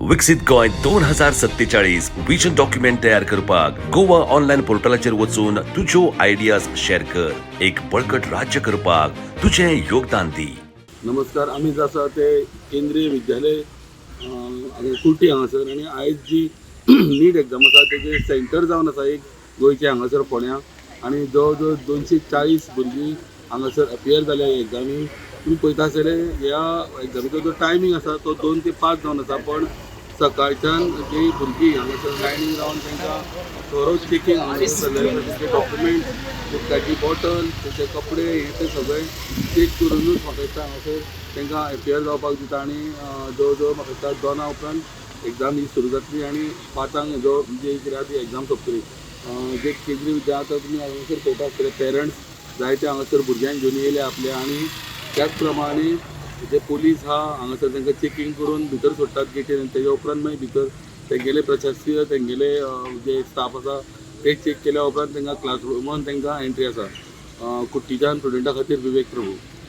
विकसीत Goa 2047 vision document तयार करपाक गोवा ऑनलायन पोर्टलाचेर वचून तुज्यो आयडियाज शेअर कर. एक बळकट राज्य करपाक तुजें योगदान दी. नमस्कार. आमी जे आसा ते केंद्रीय विद्यालय हांगा कुर्टी हांगासर आनी आयज जी नीट एग्जाम आसा तेजे सेंटर जावन आसा एक गोंयचे हांगासर फोंड्या आनी जवळ जवळ 240 भुरगीं हांगासर अपियर जाल्या एग्जामी. तुमी पळयता आसतले, ह्या एग्जामीचो जो टायमींग आसा तो 2 ते 5 जावन आसा, पण सकाळच्यान जी भुरगीं हांगासर लायनीन रावन तांकां थोरो चेकींग हांगासर चल्लेलें आसा. तेंचे डॉक्युमेंट्स, उदकाची बॉटल, तेंचे कपडे, हे ते सगळे चेक करुनूच म्हाका दिसता हांगासर तांकां एपियर जावपाक दिता. आनी जवळ जवळ म्हाका दिसता 2 उपरांत एग्जाम ही सुरू जातली आनी 5 जो म्हणजे कितें आहा ती एग्जाम सोंपतली. जे केंद्रीय विद्यालय आतां तुमी हांगासर पळयता आसतले, पेरंट्स जायते हांगासर भुरग्यांक घेवन येयले आपले आनी त्याच प्रमाणे जे पोलीस आहा हांगासर तांकां चेकींग करून भितर सोडटात गेटीन आनी तेज्या उपरांत मागीर भितर तेंगेले प्रशासकीय तेंगेले जे स्टाफ आसा ते चेक केल्या उपरांत तांकां क्लासरुमान तांकां एंट्री आसा. कुट्टीच्यान प्रुडंटा खातीर विवेक प्रभू.